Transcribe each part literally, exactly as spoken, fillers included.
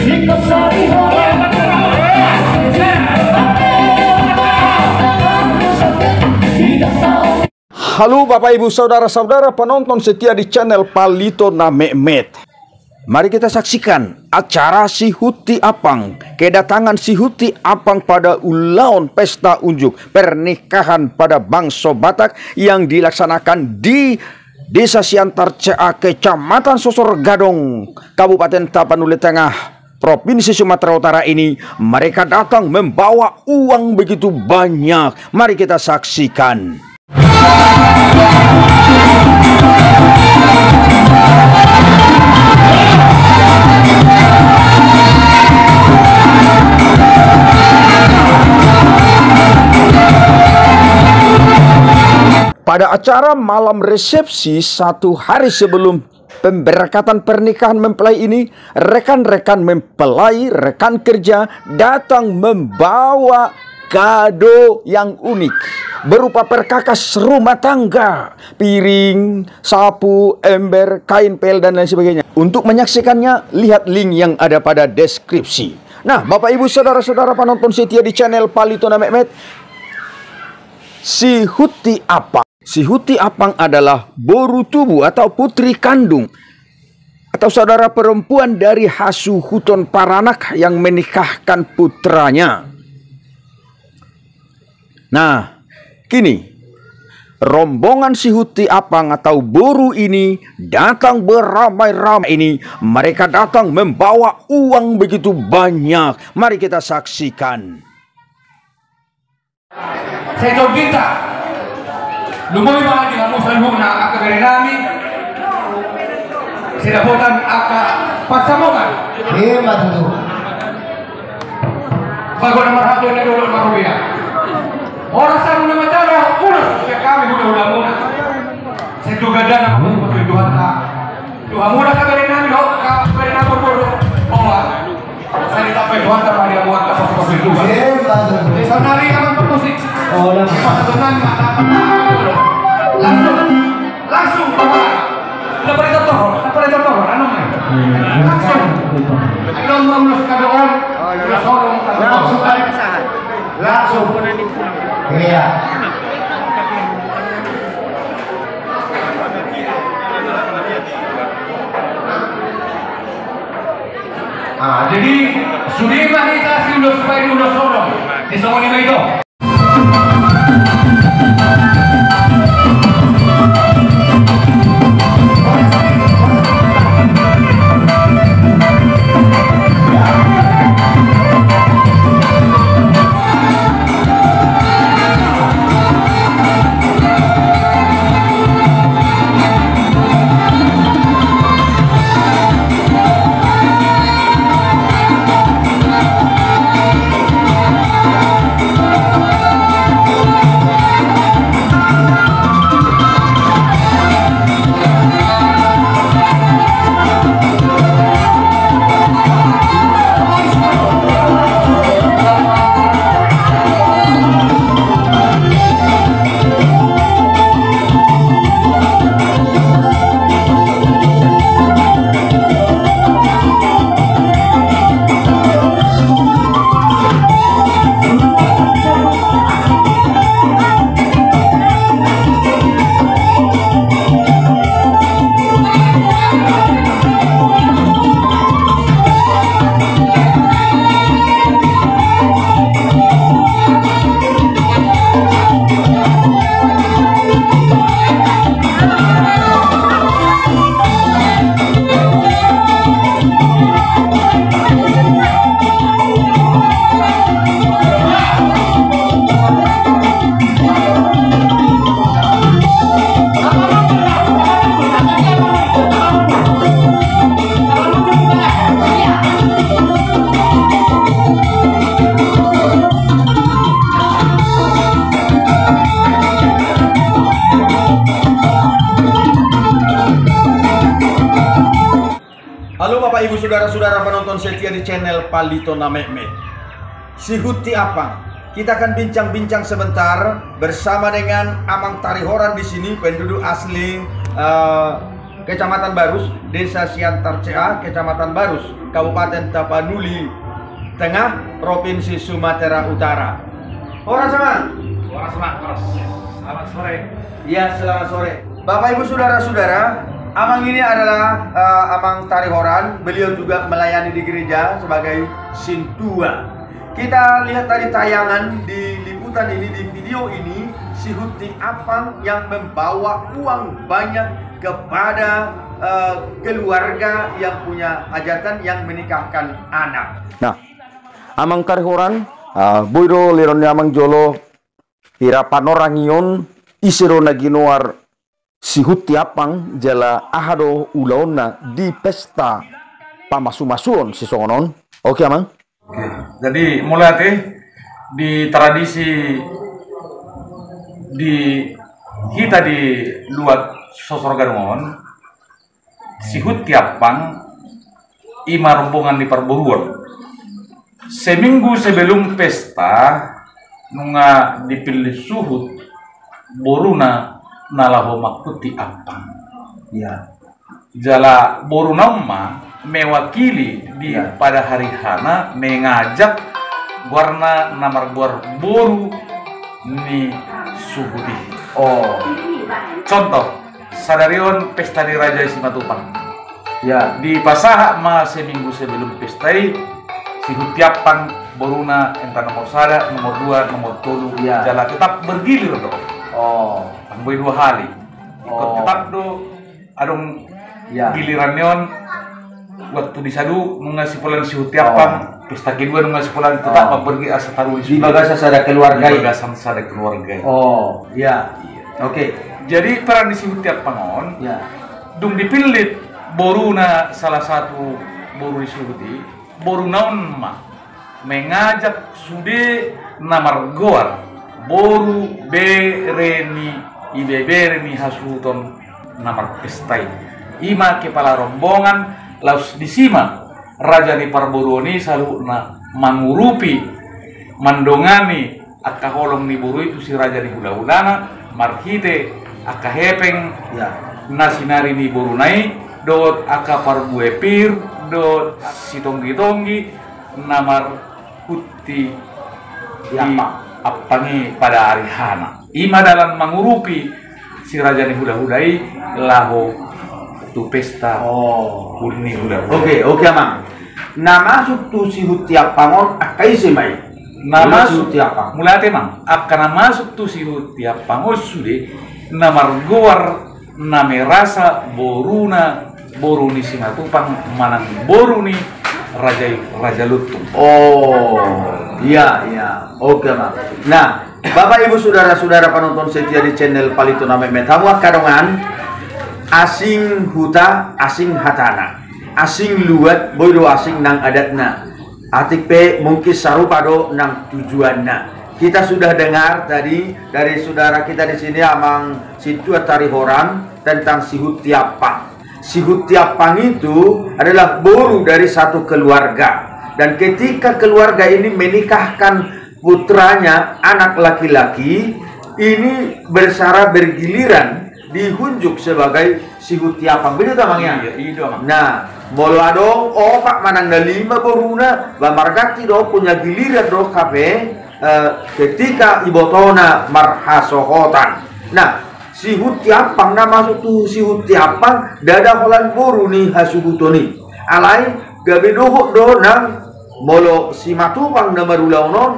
Halo Bapak Ibu saudara-saudara penonton setia di channel Palito na Metmet. Mari kita saksikan acara Sihunti Apang, kedatangan Sihunti Apang pada ulaon pesta unjuk pernikahan pada bangso Batak yang dilaksanakan di Desa Siantar C A, Kecamatan Sosor Gadong, Kabupaten Tapanuli Tengah, Provinsi Sumatera Utara ini. Mereka datang membawa uang begitu banyak. Mari kita saksikan. Pada acara malam resepsi satu hari sebelum pemberkatan pernikahan mempelai ini, rekan-rekan mempelai, rekan kerja datang membawa kado yang unik berupa perkakas rumah tangga, piring, sapu, ember, kain pel, dan lain sebagainya. Untuk menyaksikannya, lihat link yang ada pada deskripsi. Nah, Bapak Ibu saudara-saudara penonton setia di channel Palito na Metmet, Sihunti Apang. Sihunti Apang adalah boru tubu atau putri kandung atau saudara perempuan dari hasuhuton paranak yang menikahkan putranya. Nah, kini rombongan Sihunti Apang atau boru ini datang beramai-ramai ini. Mereka datang membawa uang begitu banyak. Mari kita saksikan. Sai tondinta. Lumobi ma di hamu saluhutna angka bere nami. Sai dapotan angka pansamotan. Ima tutu. Bagot na marhato, na dolok na marhobea. Horas hamu na manjalo ulos sian hami hula-hulamuna. Sai tu gandana ma tu Tuhanta. Tu hamu angka bere nami, ho, angka bere nami boru. Oa. Sai ditambai Tuhanta ma di hamu angka pasupasu ni Tuhan. Ima tutu. Di saonari amang parmusik. Olo. Di pasahaton nami ma. Langsung. Langsung, Bapak. Nda pernah ditohor, nda pernah ditohor, anu ma. Langsung. Anu ma ulos kado on. Ulos horong, langsung. Langsung. Iya. Ah, jadi sude ma hita siulos paen ulos horong. Di songon i ma ito. Halo Bapak Ibu saudara-saudara penonton setia di channel Palito na Metmet. Sihunti Apang. Kita akan bincang-bincang sebentar bersama dengan Amang Tarihoran di sini, penduduk asli, eh, Kecamatan Barus, Desa Siantar C A, Kecamatan Barus, Kabupaten Tapanuli Tengah, Provinsi Sumatera Utara. Horas, Amang. Horas, Amang, horas. Selamat sore. Ya, selamat sore. Bapak, Ibu, saudara-saudara, Amang ini adalah, eh, Amang Tarihoran. Beliau juga melayani di gereja sebagai sintua. Kita lihat tadi tayangan di liputan ini, di video ini, si Huti Apang yang membawa uang banyak kepada, eh, keluarga yang punya hajatan, yang menikahkan anak. Nah, Amang Tarihoran, ah, boi do lehon ni Amang jolo hira panorangion, ise do na ginoar si Huti Apang jala aha do ulaonna di pesta pamasumasuon sisongon on. Oke, Amang. Oke. Jadi, mauliate, di tradisi di hita di luat Sosorgadong on, si Huti Apang i ma rombongan ni parboruon. Seminggu sebelum pesta, nunga dipillit suhut boruna na laho manghuti Apang. Ya. Jala boruna on ma mewakili di, ya, pada hari H-na mengajak goarna na margoar boru ni suhut i. Oh. Contoh, sadari on pesta ni Raja i Simatupang. Ya. Dipasahat ma seminggu sebelum pesta i, si Huti Apang boruna, enta nomor sada, nomor dua, nomor tolu, ya, jala tetap bergilir do. Oh. Tong boi dua hali. Ingkon, oh, tetap do adong, ya, giliran ni on. Waktu di sadu nunga sipolan si Huti Apang, oh, pesta kedua nunga sipolan, tetap, oh, ma bergi asa taru di, di bagasan sada keluarga i. Di bagasan sada keluarga i. Oh, ya. Iya. Oke. Jadi peran ni si Huti Apang on, ya, dung dipillit boruna, salah satu boru ni suhut i, boruna on ma mengajak sude na margoar boru, bere ni ibebere ni hasuhuton na marpesta i. I ma kepala rombongan, laos disi ma raja ni parboruon i saluhutna mangurupi, mandongani angka holong ni boru i tu si raja ni hulahulana, marhite angka hepeng, ya, na sinari ni boruna i, dohot angka parbue pir, dohot sitonggitonggi na marhuti, ya, di Apang. Apang i pada ari H-na. I ma dalan mangurupi si raja ni hulahula i laho tu pesta, oh, uli ni hulahula. Oke, oke, Amang. Na masuk tu si Huti Apang on angka ise ma i? Na masuk, si Huti Apang. Mauliate, Amang. Angka na masuk tu si Huti Apang on sude na margoar na merasa boruna boru ni Simatupang manang boru ni raja i, Raja Lontung. Oh, iya, iya. Oke, Amang. Nah, Bapak, Ibu, saudara-saudara panonton setia di channel Paliton na Metmet, hamu angka dongan, asing huta, asing hatana, asing luat, boi do asing nang adatna. Atik pe mungkin sarupa do nang tujuanna. Kita sudah dengar tadi dari saudara kita di sini, Amang Sintua Tarihoran, tentang si Huti Apang. Si Huti Apang itu adalah boru dari satu keluarga. Dan ketika keluarga ini menikahkan putranya, anak laki-laki, ini bersara bergiliran dihunjuk sebagai si Huti Apang. Begitu, Amang, ya? Iya, iya, Amang. Nah, molo adong opat manang na lima boruna, ba marganti do, punya giliran do hape, eh, ketika ibotona marhasohotan. Nah, si Huti Apang, na masuk tu si Huti Apang, ndada holan boru ni hasuhuton i. Alai gabe dohot do nang molo Simatupang na marulaon on,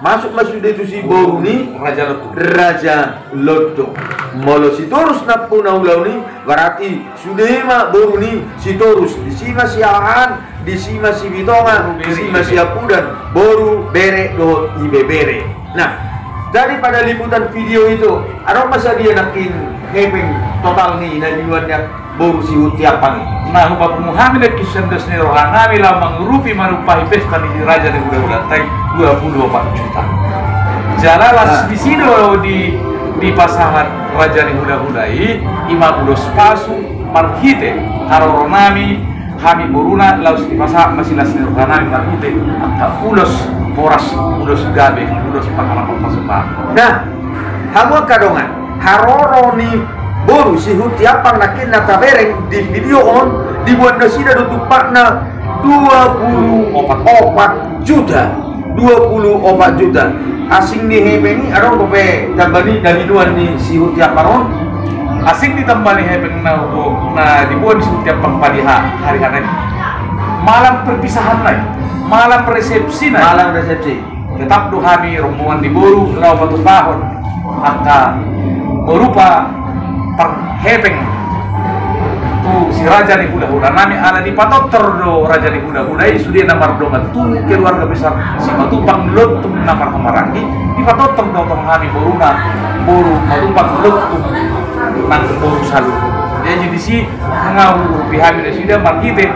masuk ma sude tu si boru ni Raja Lontung. Raja Lontung. Molo Sitorus nampuna ulaon i, berarti sude ma boru ni Sitorus, disi ma Siahaan, disi ma Sibitonga, disi ma Siapudan, boru, bere dohot ibebere. Nah, daripada liputan video itu, adong ma sadia nangkin hepeng total ni na dinuan ni boru si Huti Apang i? Nah, hupapungu hami nangkin sian dos ni rohanami laho mangurupi, manumpahi pesta ni raja ni hulahulanta i, dua puluh opat juta. Jala las, nah, disi do di, dipasahat raja ni hulahula i, i ma ulos pasu, marhite haroronami, hami boruna, laos dipasahat ma silas ni rohanami marhite angka ulos boras, ulos gabe, ulos panganan pasu-pasu. Nah, hamu angka dongan, haroro ni Boru Sihuntiampang nangkin na tabereng di video on, diboan nasida do tumpakna dua puluh opat juta. Dua puluh opat juta. Asing ni hepeng i adong dope tamba ni na binoan ni Sihuntiampang on? Asing ni tamba ni hepeng na, na diboan ni Sihuntiampang padi ha, hari hana i. Malam perpisahanna i, malam resepsina i. Malam resepsi. Tetap do hami rombongan ni boru laho patumbahon angka berupa parhepeng tu si raja ni hulahula nami, ala dipatortor do raja ni hulahula i sude na mardongan tu keluarga besar Simatupang Lontung na marhahamaranggi, dipatortor do tong hami boruna, boru Matupang Lontung nang boru Salu. Jadi disi nga urupi hami nasida marhite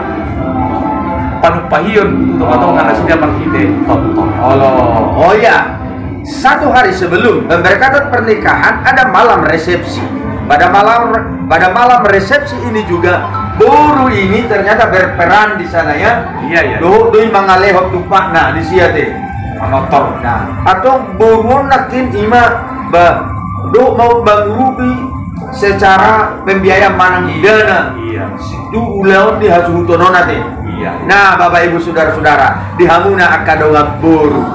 panumpahion tu tongatonga nasida marhite tongtong. Olo. Oh ya, satu hari sebelum pemberkatan pernikahan ada malam resepsi. Pada malam, pada malam resepsi ini juga boru ini ternyata berperan di sana ya. Iya, iya. Dohot do i mangalehon tumpakna disi ate. Manortor. Nah, antong boru on nangkin ima ba, dohot mau mangurupi secara pembiayaan manang dana. Iya. Tu ulaon di hasuhuton on ate. Iya. Nah, Bapak Ibu Saudara-saudara, di hamuna angka dongan boru,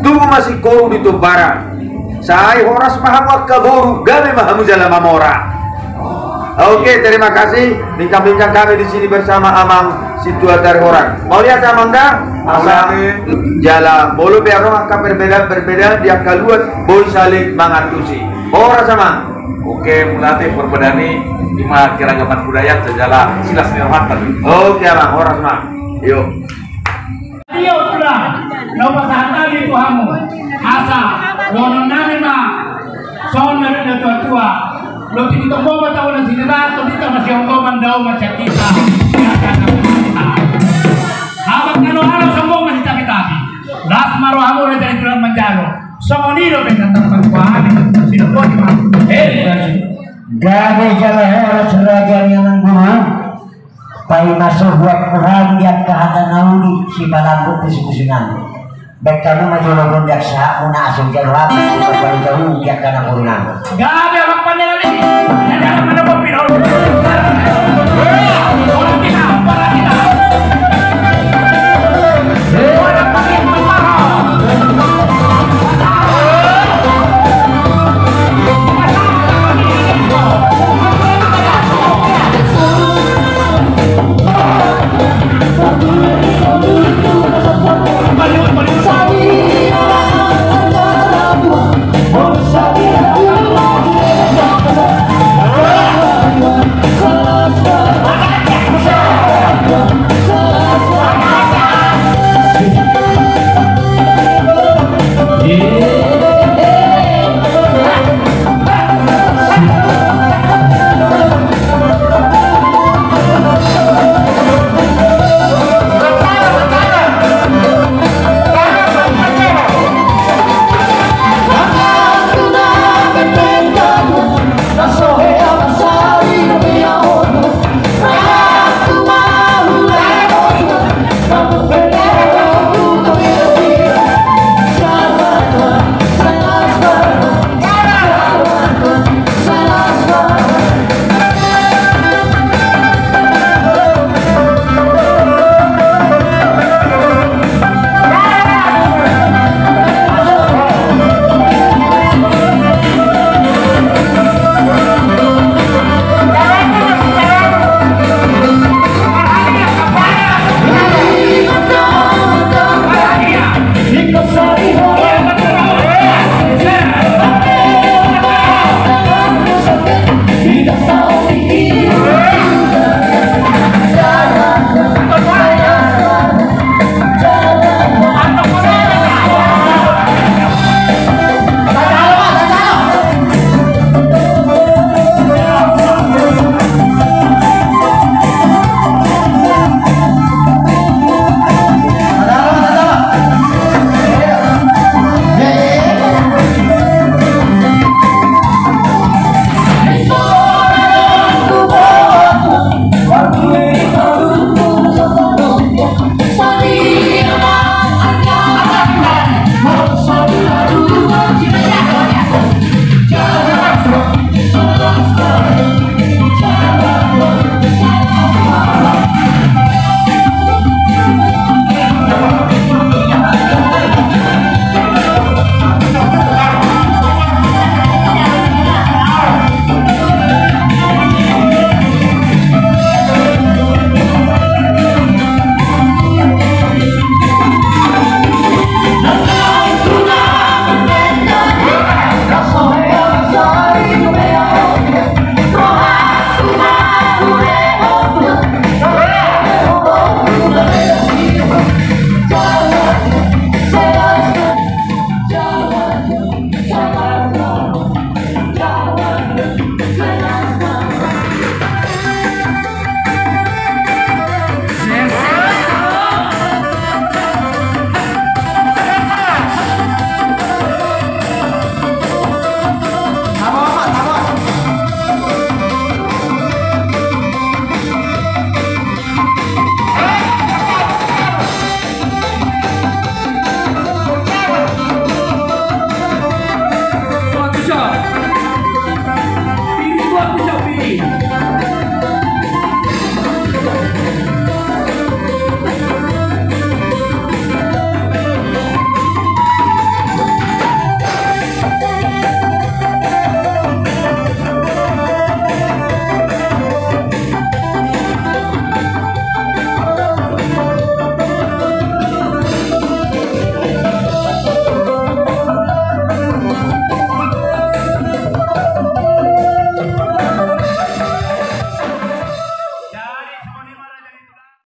tubu ma singkoru di tombaran. Sai horas ma hamu angka boru, gabe ma hamu jala mamora. Oke, terima kasih. Bincang-bincang kami di sini bersama Amang Sintua Tarihorang. Mauliate Amang da. Asa jala molo pe adong angka perbedaan-perbedaan di angka luat, boi saling mangantusi. Horas Amang. Oke, mauliate, parbadaan i ima keragaman budaya jala silas ni rohanta. Oke Amang, horas Amang. Yuk. Dia udah, na pasahat hami tu hamu. Asa dohonon nami ma songon na nidok ni natua-tua. Lobi ni tonggoman tau na sinira, lobi tau na sionggoman dao ma sian hita. Abang kalo halo sombong ma sitabi-tabi. Las ma rohamu na jadi tulang manjalo. Songon i do pe na tarpatupa hami. Sinamboti ma. Eh, gabe jala horas raja ni amang guru. Paima so buat Tuhan di angka hata na uli, sipalambut di suku sinami. Baik kami ma jolo gondang sahat muna asa jalo hami, sipalambut di angka na kurungan. Gabe abang panderan i. Gabe abang panderan i.